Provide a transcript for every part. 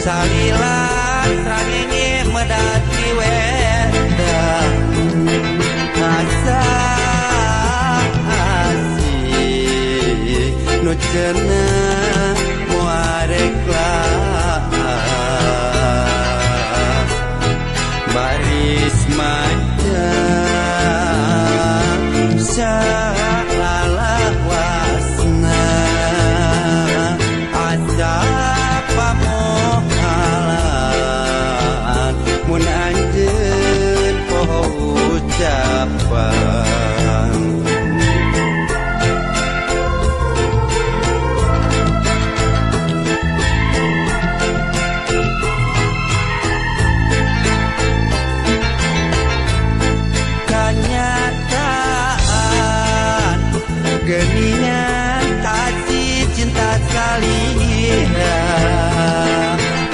Salila srangenge medati wedang asa asih nu cenah moarek baris maca salalawasna asa pamohalan mun anjeun poho ucapan. Kanyataan geningan kasih cinta salira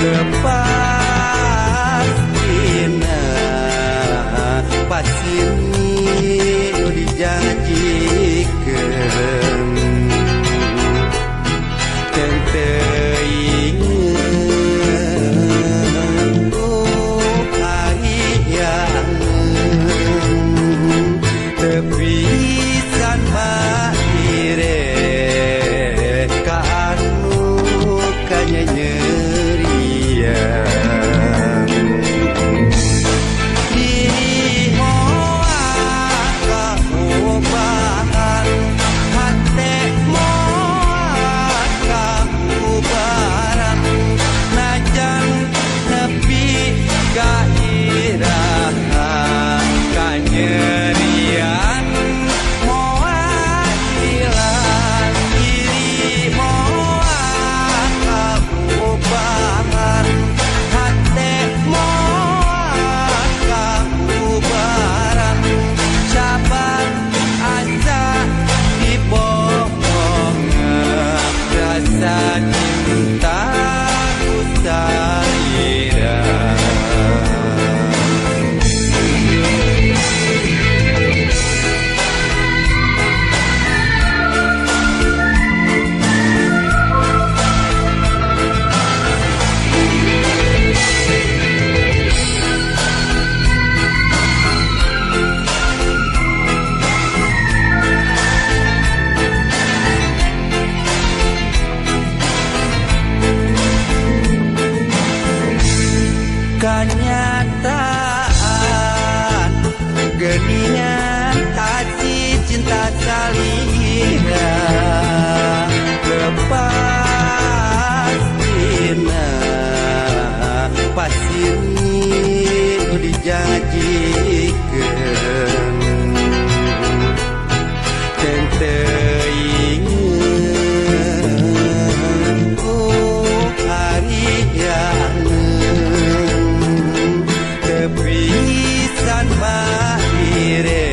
lepastina pasini nu dijanjikeun teu inget ku hayang teu pisan mahire ka anu kanyanyerian. Diri moal kaubahan, hate moal kaubaran, najan nepi ka iraha kanyerian moal ilang. Diri moal kaubahan, hate moal kaubaran, sabab asa dibohongan rasa cinta ku salira. Kanyataan geningan kasih cinta salira lepastina pasini nu dijanjikeun teu inget ku hayang teu pisan mahire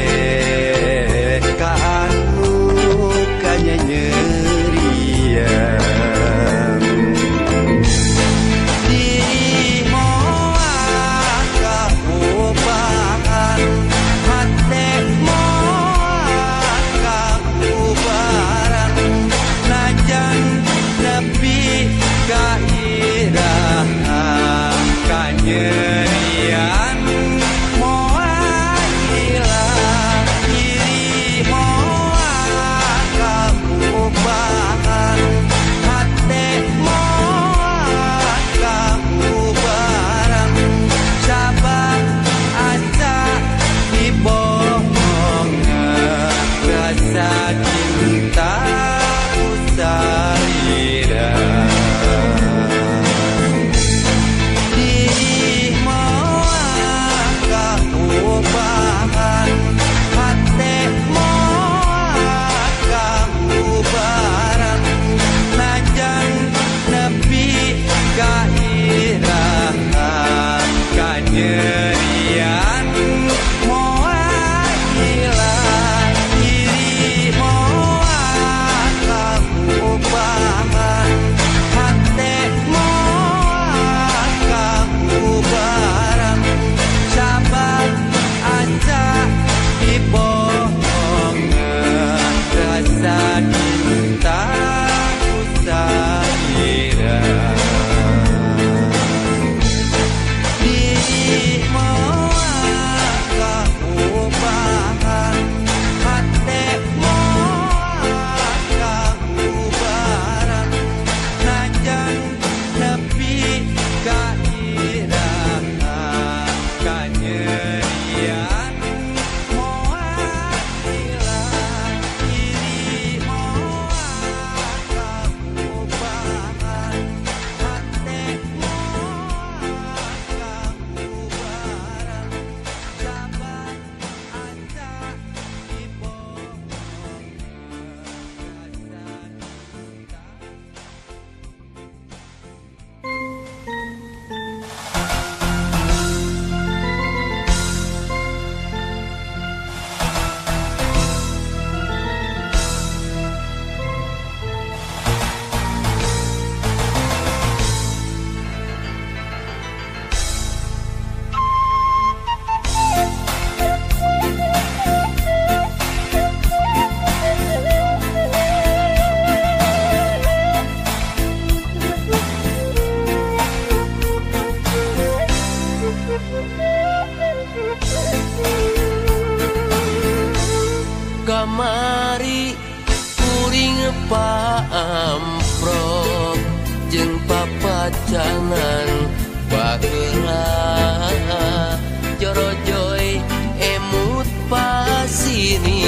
ka anu kanyanyerian. Diri moal kaubahan, hate moal kaubaran, najan nepi ka iraha kanyerian moal ilang. Diri moal kaubahan, hate moal kaubaran, sabab asa dibohongan rasa cinta ku salira. Diri Acanan baheula jorojoy emut pasini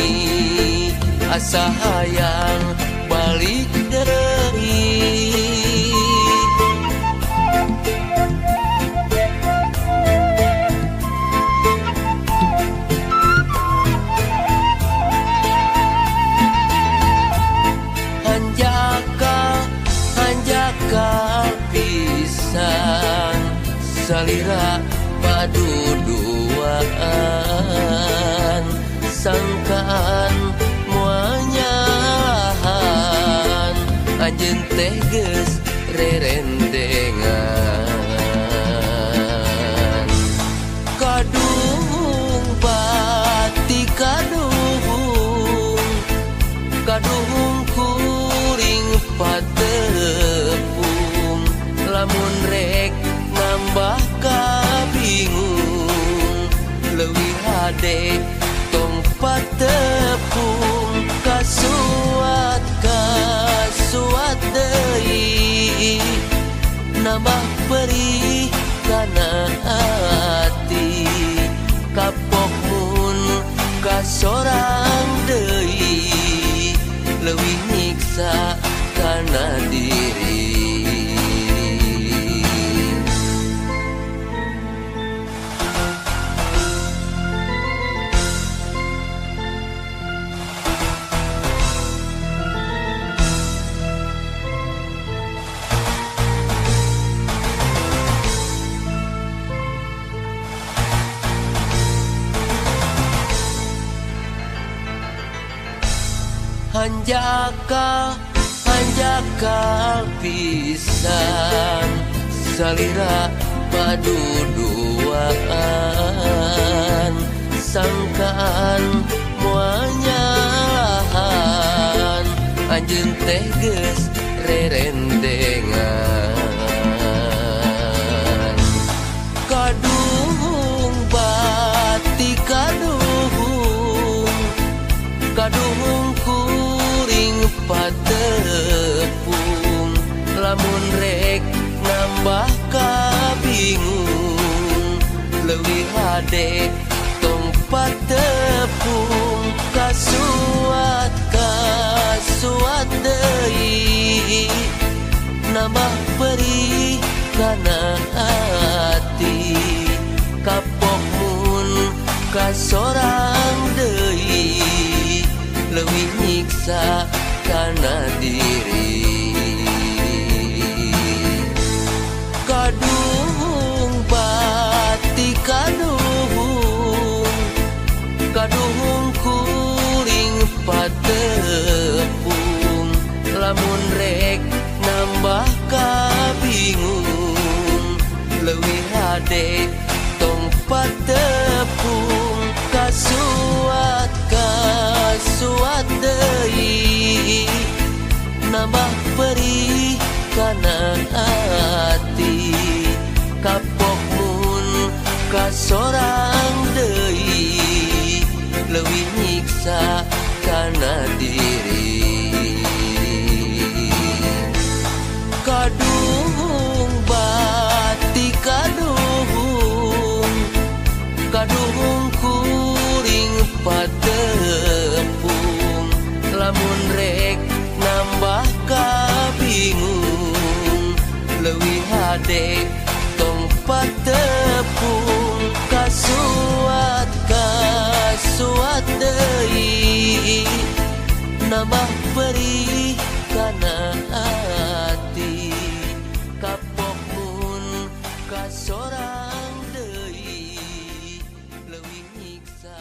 asa hayang balik deui. Hanjakal pisan salira paduduaan sangkaan moal nyalahan anjeun teh geus rerendengan. Kaduhung pati kaduhung, kaduhung kuring patepung lamun rek nambah kabingung leuwih hade tong patepung kasuat kasuat deui nambah perih kana ati kapok mun kasorang deui leuwih nyiksa kana diri. Hanjakal, hanjakal pisan salira paduduaan sangkaan moal nyalahan anjeun teh geus rerendengan. Kaduhung bati kaduhung, kaduhung kuring patepung lamun rek nambah kabingung leuwih hade tong patepung kasuat kasuat deui nambah perih kana ati kapok mun kasorang deui leuwih nyiksa kana diri. Kaduhung pati kaduhung, kaduhung kuring patepung lamun rek nambah kabingung leuwih hade tong patepung kasuat kasuat deui nambah perih kana ati kapok mun kasorang deui leuwih nyiksa kana diri. Kaduhung bati kaduhung, kaduhung kuring patepung lamun rek nambah kabingung leuwih hade tong patepung kasuat kasuat deui nambah perih kana ati kapok mun kasorang deui leuwih nyiksa.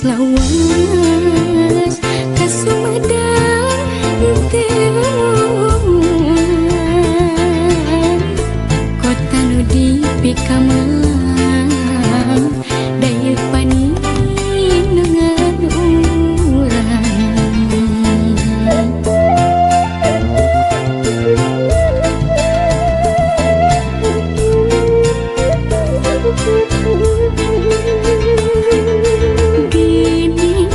Lawas ka Sumedang teu moal. Kota nu dipikamelang dayeuh paninungan urang. Gini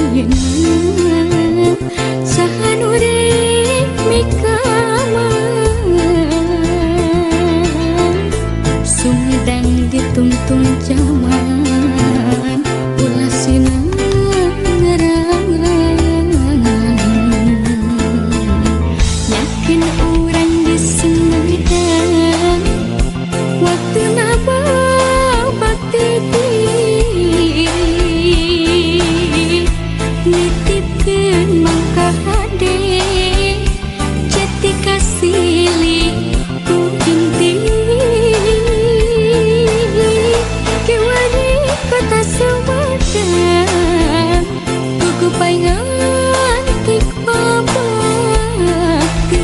ayeuna saha nu rek mikameun. Sumedang ditungtung jaman ulah sinarang. Yakin urang di Sumedang waktuna babakti nitipkeun mangka hade jati kasilih ku inti. Kiwari kota Sumedang kuku paingan tik babakti.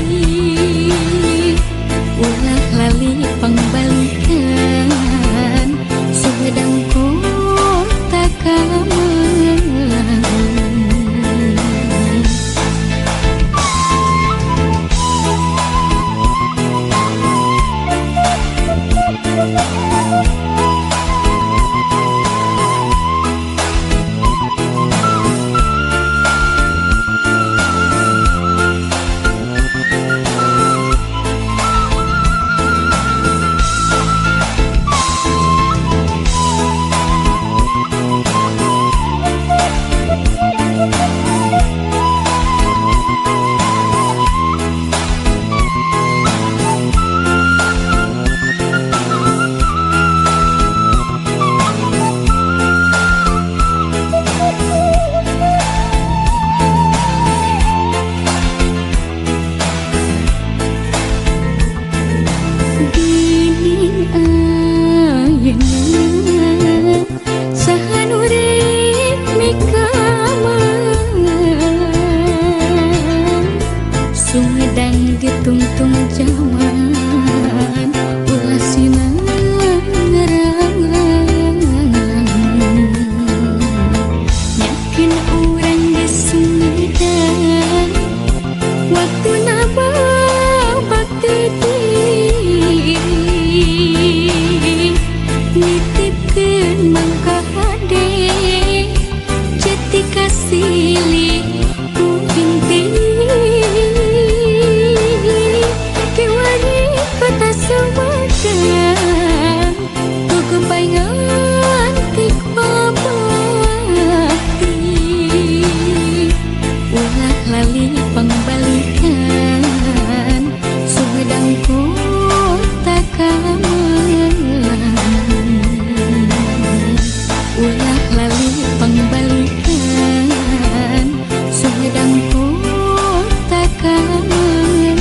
Ulah lali pangbalikan Sumedang kota kamelang. Gini ayeuna saha nu rek mikameun. Sumedang ditungtung jaman ulah sinarang. Yakin urang di Sumedang waktuna babakti nitipkeun mangka hade jati kasilih ku inti. Kiwari kota Sumedang kuku paingan tik babakti. Ulah lali pangbalikan Sumedang kota kamelang. Ulah lali pangbalikan Sumedang kota kamelang.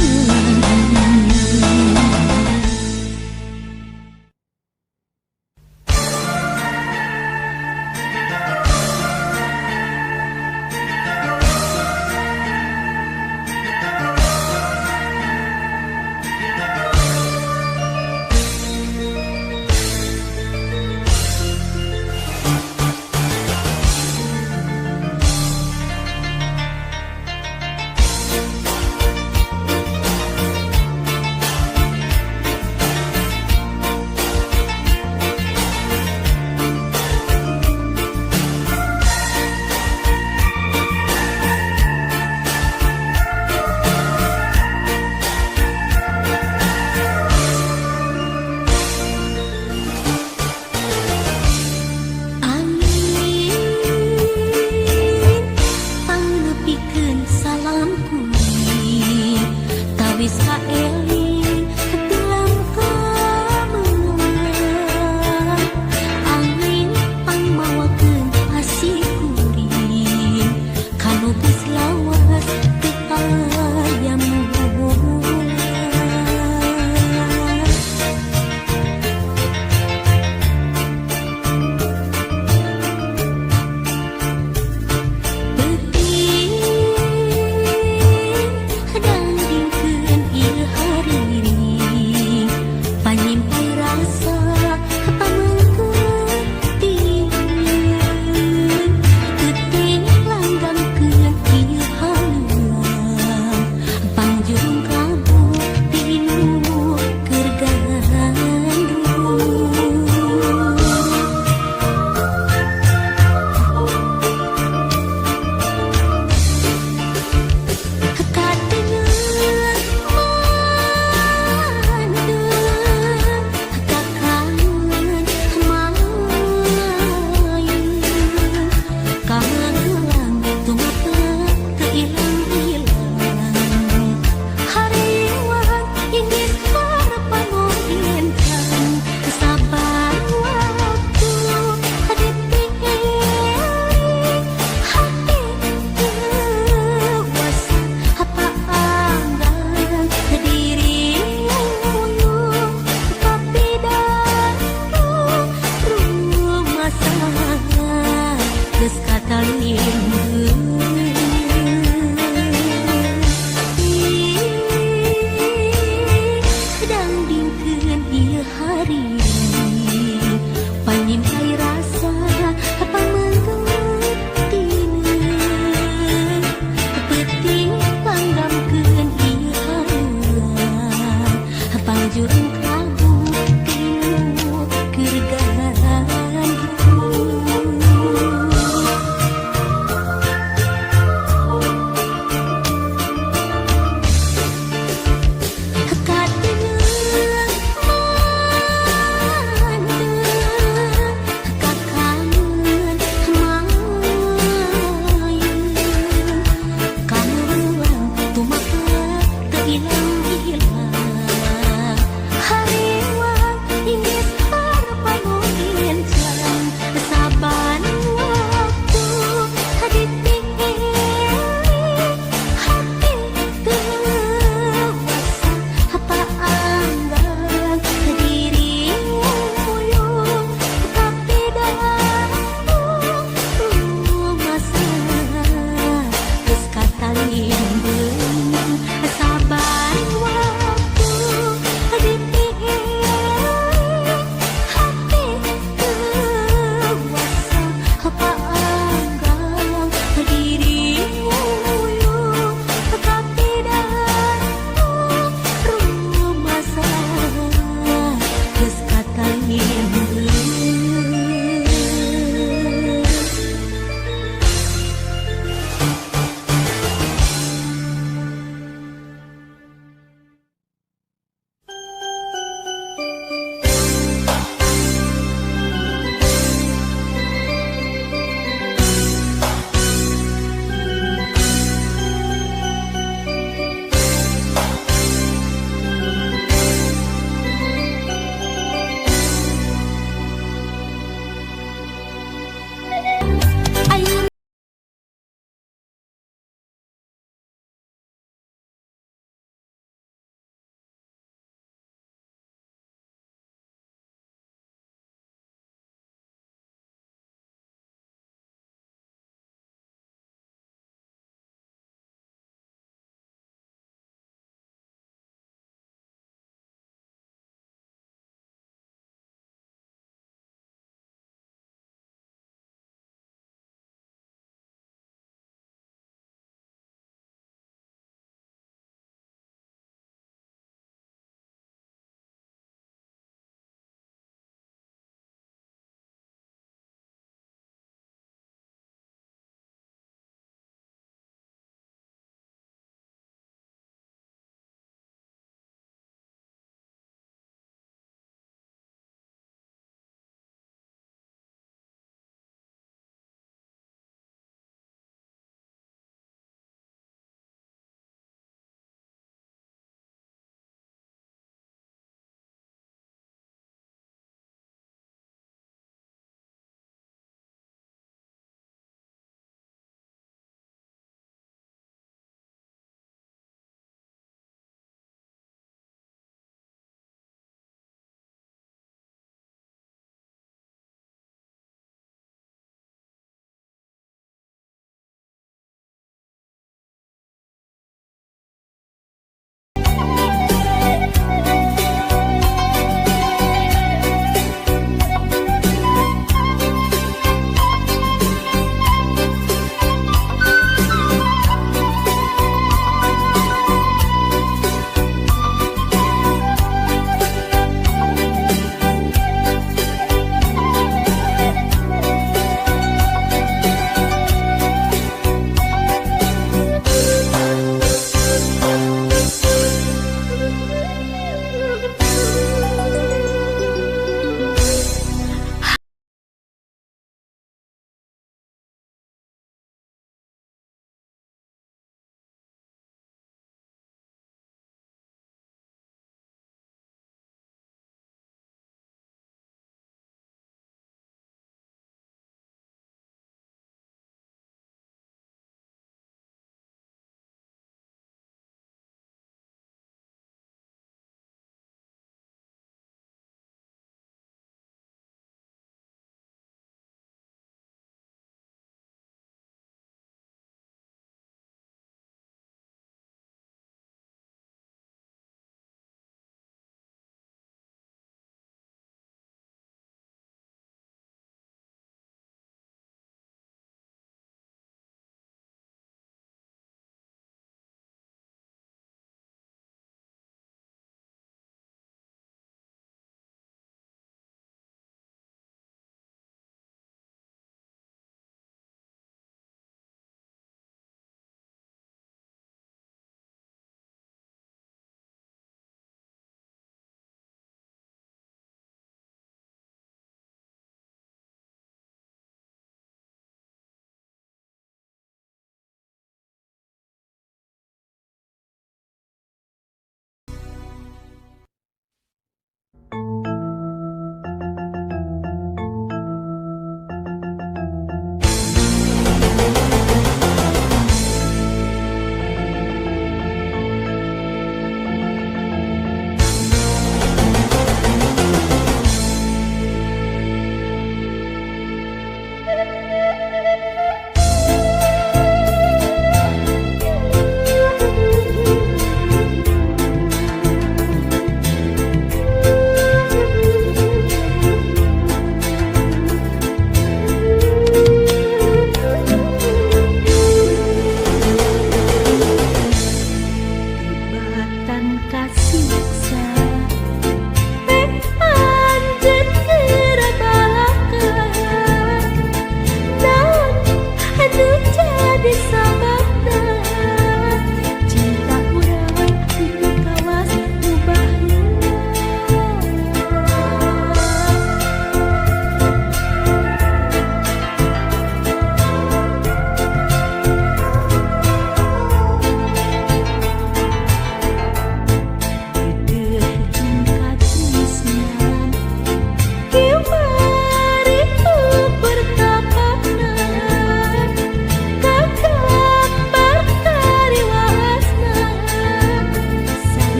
Dangdingkeun ieu hari panyimpai rasa pamengketina peuting panggamkeun ieu hayang pangjurung kalbu tinu keur gahan.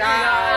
Ciao.